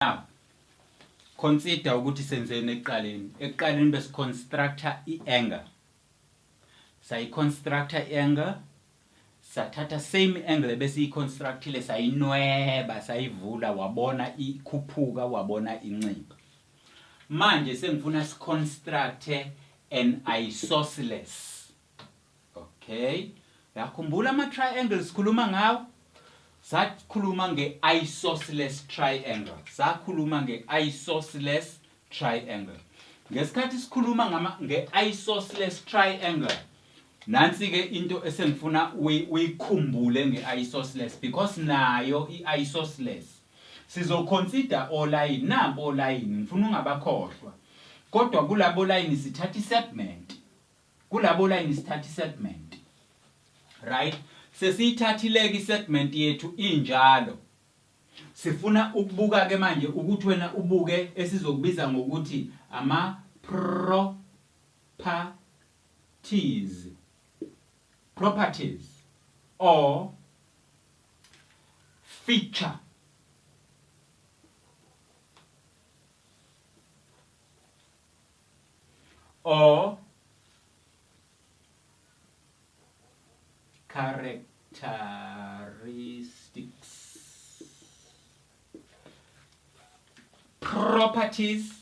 Now, consider ukuthi senzeni ekuqaleni. Ekuqaleni besiconstructa i-angle. Sayiconstructa i-angle, sathatha same angle ebesiyiconstructile sayinweba, sayivula, wabona ikhuphuka, wabona incipha. Manje sengifuna siconstructe an isosceles. Okay. Uyakhumbula ama triangles sikhuluma ngawo? Sakhuluma nge-isosceles triangle. Sakhuluma nge-isosceles triangle. Ngesikhathi sikhuluma ngama nge-isosceles triangle, nansi-ke into esengifuna uyikhumbule nge-isosceles because nayo i-isosceles sizoconsider olayini, nampo olayini ngifuna ungabakhohlwa, kodwa kulabo layini sithatha i-segment. Kulabo line sithatha isegment. Right? Sesiyithathile ke isegment yethu injalo. Sifuna ukubuka ke manje ukuthi wena ubuke esizokubiza ngokuthi ama properties. Properties or feature. Or characteristics, properties,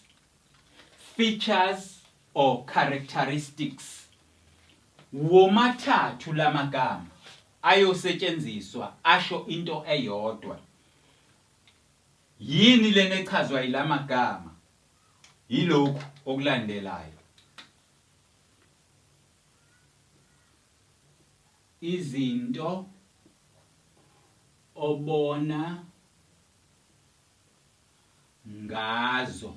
features or characteristics. Womathathu lamagama ayosetshenziswa asho into eyodwa. Yini lena echazwa yilamagama? Yilokhu okulandelayo. Izinto obona ngazo.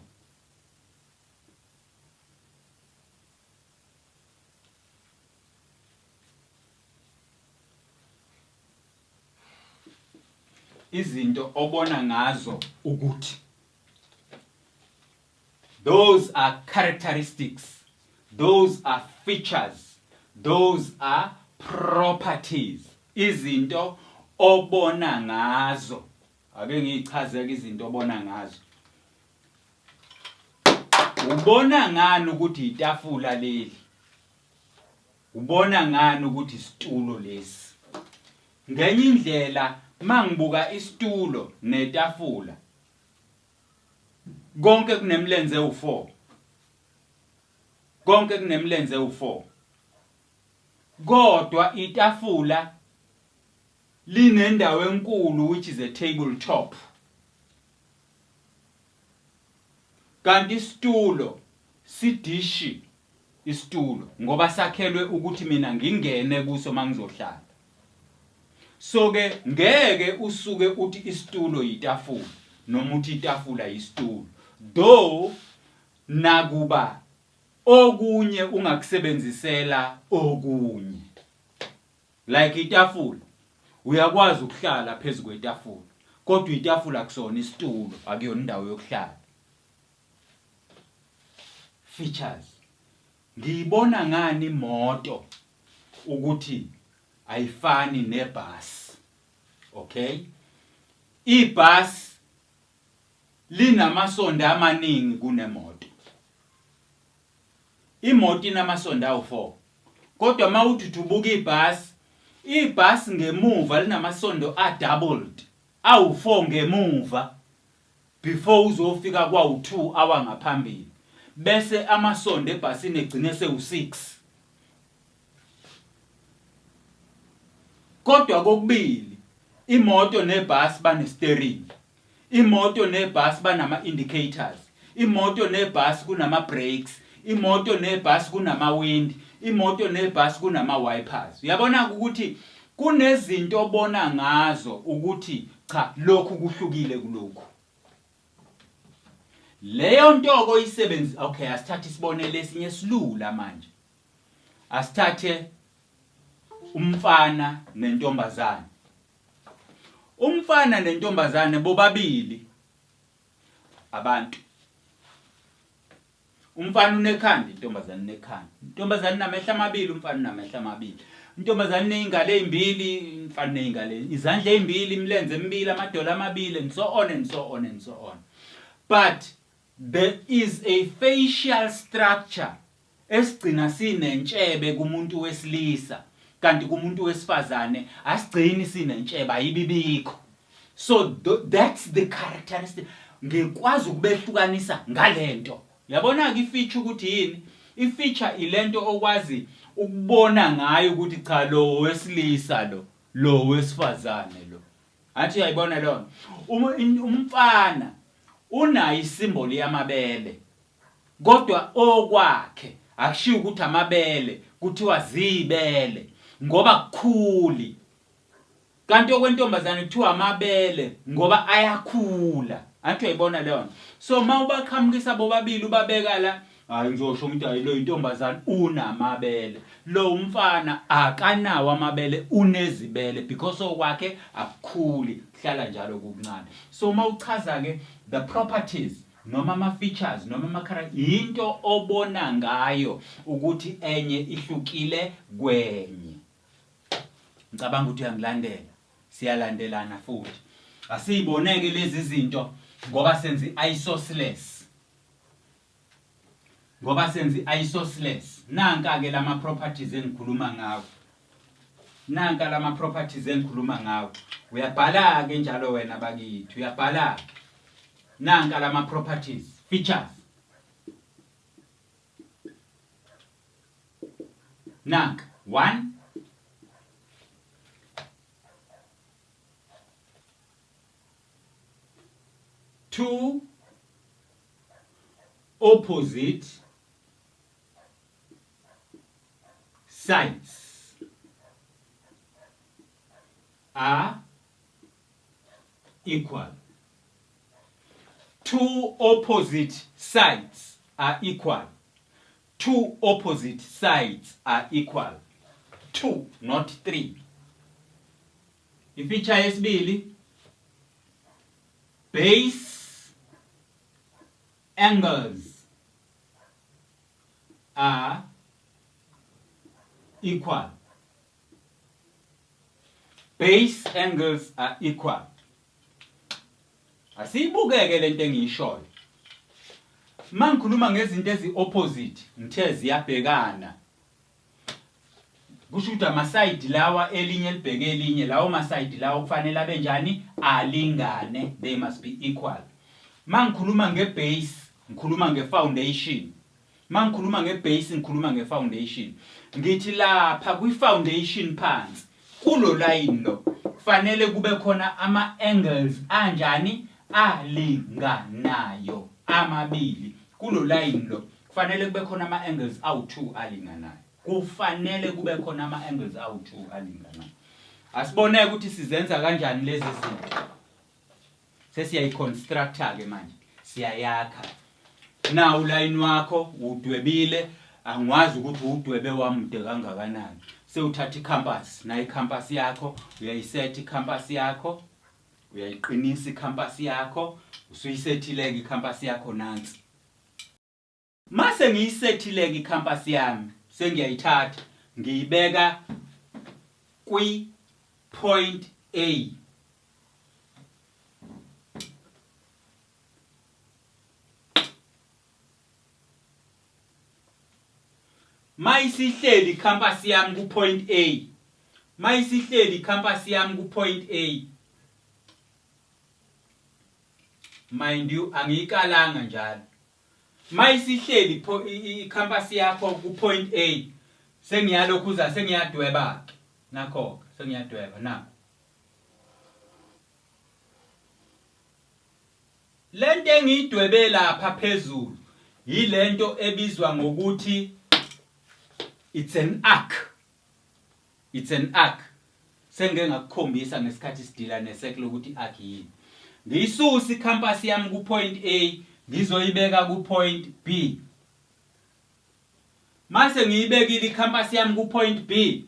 Izinto obona ngazo ukuthi Those are characteristics. Those are features. Those are properties. Izinto obona ngazo. Ake ngiyichazeke izinto obona ngazo. Ubona ngani ukuthi itafula leli? Ubona ngani ukuthi isitulo lesi? Ngenye indlela mangibuka isitulo netafula Konke kunemlenze ewu-4. Konke kunemlenze ewu-4. Kodwa itafula linendawo enkulu which is a table top. Kanti isitulo sidishi isitulo ngoba sakhelwe ukuthi mina ngingene kuso mangizohlala. So ke ngeke usuke uthi isitulo yitafula noma uthi itafula yisitulo. Though nakuba okunye ungakusebenzisela okunye. Like itafula uyakwazi ukuhlala phezu kwetafula kodwa itafula akusona isitulo akuyona indawo yokuhlala. Features Ngiyibona ngani imoto ukuthi ayifani nebhasi? Okay? Ibhasi linamasondo amaningi kunemoto. Imoto inamasondo awu-4. Kodwa uma uthi ubuka ibhasi, ibhasi ngemuva linamasondo a-doubled, awu-4 ngemuva. Before uzofika kwawu 2 awangaphambili bese amasondo ebhasini egcine sewu 6. Kodwa kokubili imoto nebhasi banesteringi. Imoto nebhasi banama indicators. Imoto nebhasi kunama brakes. Imoto nebhasi kunama wind. Imoto nebhasi kunama wipers. Uyabona ukuthi kunezinto obona ngazo ukuthi Cha, lokhu kuhlukile kulokhu. Leyo nto oyisebenzi okay, asithathe isibonelo esinye esilula manje. Asithathe umfana nentombazane. Umfana nentombazane bobabili abantu. Umfana unekhanda, intombazane inekhanda. Intombazane inamehlo amabili, umfana unamehlo amabili. Intombazane iney'ngalo ey'mbili, umfana uney'ngalo, izandla ey'mbili, imilenze emibili, amadolo amabili, and so on and so on and so on. But there is a facial structure esigcina sinentshebe kumuntu wesilisa kanti kumuntu wesifazane asigcini sinentshebe ayibibikho. So that's the characteristic ngikwazi ukubehlukanisa ngalento. Yabona ke ifeature ukuthi yini? Ifeature ilento okwazi ukubona ngayo ukuthi cha lo wesilisa lo, lo wesifazane lo. Athi uyayibona leyo nto. Umfana unayo isimboli yamabele kodwa okwakhe akushiwo ukuthi amabele kuthiwa zibele ngoba kukhuli. Kanti okwentombazane kuthiwa amabele ngoba ayakhula. Angithi uyayibona leyo nto. So uma ubaqhamukisa bobabili ubabeka la, hayi ngizosho ukuthi hayi lo intombazane unamabele. Lo umfana akanawo amabele unezibele because okwakhe akukhuli kuhlala njalo kukuncane. So uma uchaza ke the properties noma ama features noma ama character into obona ngayo ukuthi enye ihlukile kwenye. Ngicabanga ukuthi uyangilandela. Siyalandelana futhi. Asiyiboneke lezi zinto ngoba senza i-isosceles. Ngoba senza i-isosceles. Nanka ke lama properties engikhuluma ngawo. Nanka lama properties engikhuluma ngawo. Uyabhala ke njalo wena bakithi, uyabhala. Nanka lama properties, features. Nanka 1 2 opposite sides are equal. Two opposite sides are equal. Two opposite sides are equal. Two, not three. Ifeature yesibili base angles are equal. Base angles are equal. Asiyibukeke lento engiyishoyo. Mangikhuluma ngezinto ezi opposite ngithe ziyabhekana. Kusho ukuthi amasayidi lawa elinye elibheke elinye lawo masayidi lawo kufanele abe njani alingane they must be equal. Mangikhuluma ngebase ngikhuluma ngefoundation. Mangikhuluma ngebase ngikhuluma ngefoundation. Ngithi lapha kwi-foundation phansi kulo line lo kufanele kube khona ama-angles anjani alinganayo amabili kulo line lo kufanele kube khona ama-angles awu-2 alinganayo kufanele kube khona ama-angles awu-2 alinganayo asibone ukuthi sizenza kanjani lezi zinto Sesiyayiconstructa ke manje, siyayakha. Nawu ulayini wakho uwudwebile, angiwazi ukuthi uwudwebe wamude kangakanani. Sewuthatha icompass, nayi icompass yakho, uyayisetha icompass yakho, uyayiqinisa icompass yakho, usuyisethile-ke icompass yakho nansi. Mase ngiyisethile-ke icompass yami, sengiyayithatha ngiyibeka kwi point A. Mayisihleli icompass yami ku point A. Mayisihleli icompass yami ku point A. Mind you angiyikalanga njalo. Mayisihleli icompass yakho ku point A sengiyalokhuza sengiyadweba ke. Nakho ke sengiyadweba nakho. Lento engiyidwebe lapha phezulu yilento ebizwa ngokuthi it's an arc. It's an arc. Sengike ngakukhombisa ngesikhathi sidila ne-circle ukuthi i-arc yini. Ngiyisuse i-compass yami ku-point A ngizoyibeka ku-point B. Mase ngiyibekile i-compass yami ku-point B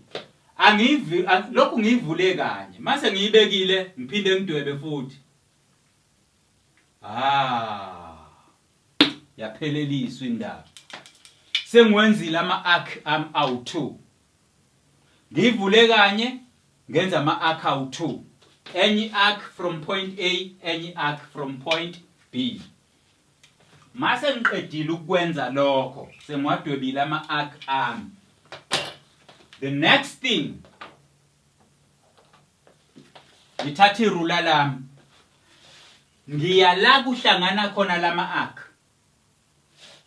angivi lokhu ngiyivule kanye. Mase ngiyibekile ngiphinde ngidwebe futhi. Ah. Yapheleliswa indaba. Sengiwenzile ama-arc ami awu-2. Ngiyivule kanye ngenza ama-arc awu-2. Enye i-arc from point A, enye i-arc from point B. Mase ngiqedile ukwenza lokho, sengiwadwebile ama-arc ami. The next thing, ngithatha irula lami, ngiya la kuhlangana khona lama arc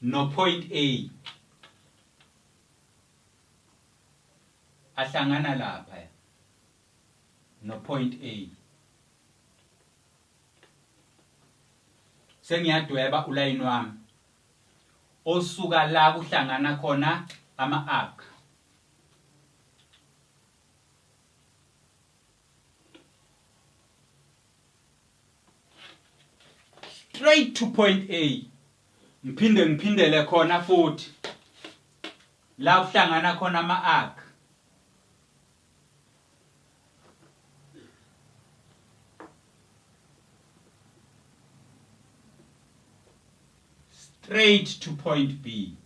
no point A. Ahlangana lapha no point A. Sengiyadweba ulayini wami osuka la kuhlangana khona ama-arc. Straight to point A. Ngiphinde ngiphindele khona futhi la kuhlangana khona ama-arc. Straight to point B.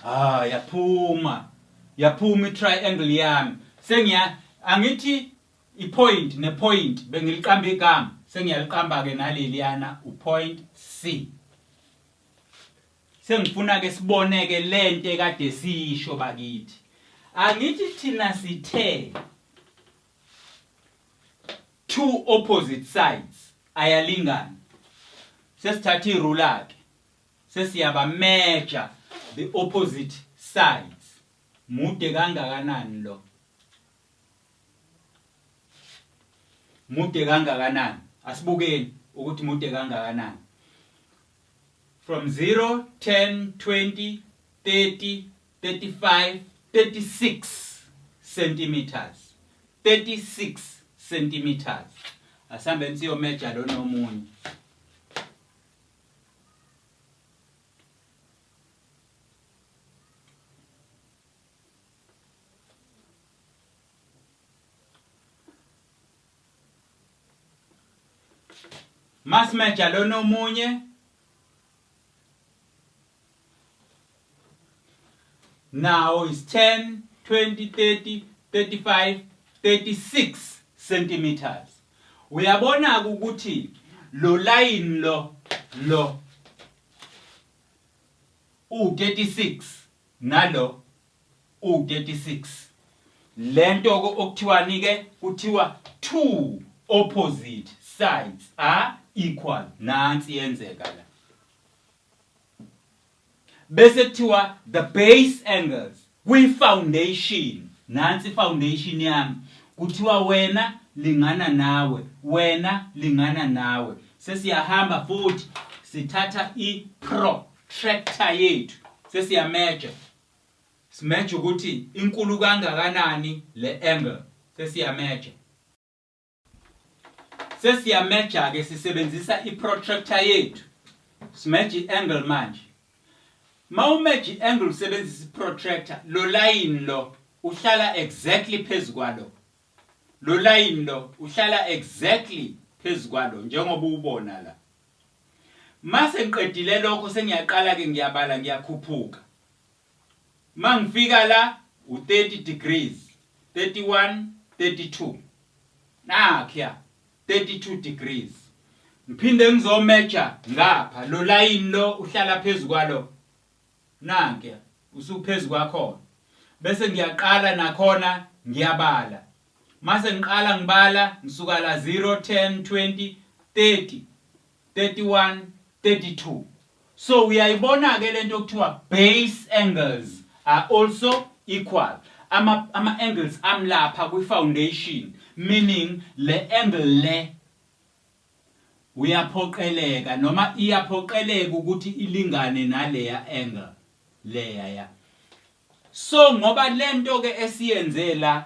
Ah, yaphuma. Yaphuma i-triangle yami. Sengiya angithi i-point ne-point bengiliqamba igama, sengiyaliqamba ke naleliyana u-point C. Sengifuna ke sibone ke lento ekade siyisho bakithi. Angithi thina sithe two opposite sides ayalingana. Sesithatha irula ke. Sesiyaba measure the opposite sides. Mude kangakanani lo? Mude kangakanani? Asibukeni ukuthi mude kangakanani. From 0, 10, 20, 30, 35, 36 centimeters. 36 centimeters. Asambe siyomeja lo nomunye. Masimeja lona omunye now is 10 20 30 35 36 centimeters. Uyabona ukuthi lo line lo lo u36 nalo u36. Lento ke okuthiwani ke kuthiwa two opposite sides are equal. Nansi yenzeka la. Bese kuthiwa the base angles kwi foundation. Nansi foundation yami. Kuthiwa wena lingana nawe, wena lingana nawe. Sesiyahamba futhi sithatha i protractor yethu. Sesiyameasure. Simeasure ukuthi inkulu kangakanani le angle. Sesiyameasure. Sesiyameasure ke sisebenzisa i-protractor yethu. Simeasure i-angle manje. Mawumeasure i-angle usebenzisa i-protractor, lo line lo uhlala exactly phezu kwalo. Lo line lo uhlala exactly phezu kwalo njengoba ubona la. Mase ngiqedile lokho sengiyaqala ke ngiyabala ngiyakhuphuka. Mangifika la u30 degrees, 31, 32. Nakhiya 32 degrees. Ngiphinde ngizomeasure ngapha lo line lo uhlala phezu kwalo. Nanke usuphezu kwakhona. Bese ngiyaqala nakhona ngiyabala. Mase ngiqala ngibala ngisuka la 0 10 20 30 31 32. So uyayibona ke lento okuthiwa base angles are also equal. Ama ama angles amlapha kwi foundation, meaning le angle le uyaphoqeleka noma iyaphoqeleka ukuthi ilingane naleya angle leya ya. So ngoba lento ke esiyenze la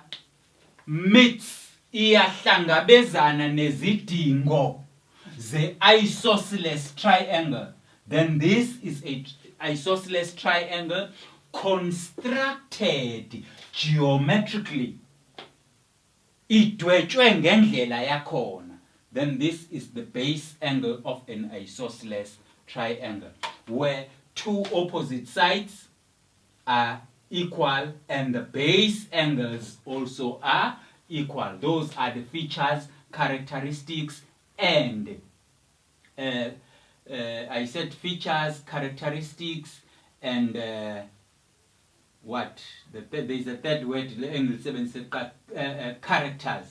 meets iyahlangabezana nezidingo ze isosceles triangle, then this is a isosceles triangle constructed geometrically, idwetshwe ngendlela yakhona. Then this is the base angle of an isosceles triangle where two opposite sides are equal and the base angles also are equal. Those are the features, characteristics and I said features, characteristics and what the there is a third word le engilisebenzise characters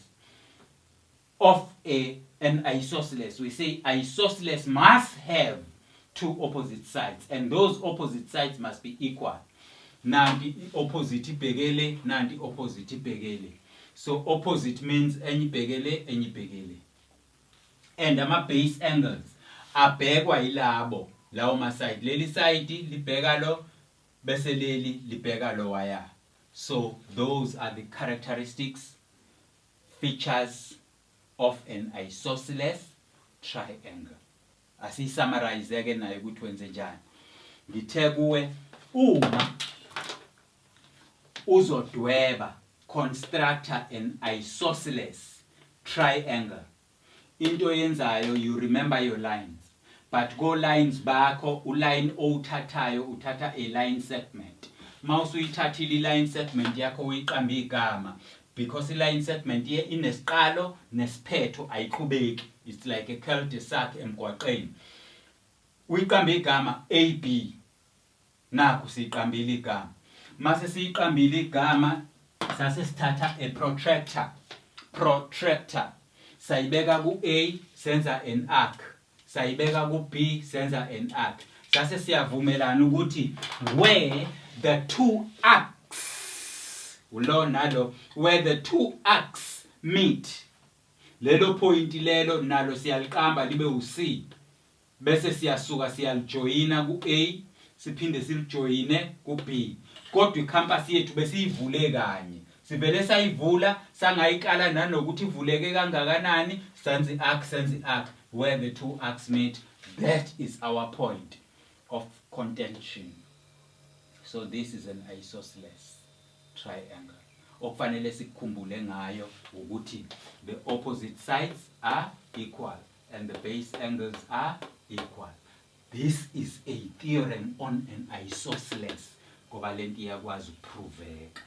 of a an isosceles. We say isosceles must have two opposite sides, and those opposite sides must be equal. Nanti opposite ibhekele, nanti opposite ibhekele. So opposite means enye ibhekele, enye ibhekele. And ama base angles abhekwa yilabo lawo ma side. Leli side libheka lo, bese leli libheka lo waya. So those are the characteristics, features of an isosceles triangle. Asiyisummarize ke nayo ukuthi wenze njani. Ngithe kuwe uma uzodweba, construct an isosceles triangle, into yenzayo, you remember your lines, but go lines bakho, uline owuthathayo, uthatha a line segment. Mawusuyithathile i-line segment yakho, uyiqamba igama, because i-line segment iye inesiqalo nesiphetho, ayiqhubeki. It's like a cul-de-sac emgwaqeni. Uyiqamba igama AB. Nakho siyiqambile igama. Mase siyiqambile igama, sase sithatha a protractor. Protractor sayibeka ku-A, senza an arc, sayibeka ku-B, senza an arc. Sase siyavumelana ukuthi where the two arcs, ulo nalo, where the two arcs meet, lelo point lelo nalo siyaliqamba libe u-C, bese siyasuka siyalijoyina ku-A, siphinde silijoyine ku-B. Kodwa icompass yethu besiyivule kanye, sivele sayivula, sangayikala nanokuthi ivuleke kangakanani. Senze i-arc, senze i-arc. Where the two arcs meet, that is our point of contention. So this is an isosceles triangle. Okufanele sikukhumbule ngayo ukuthi the opposite sides are equal and the base angles are equal. This is a theorem on an isosceles, ngoba lento iyakwazi ukuproveka.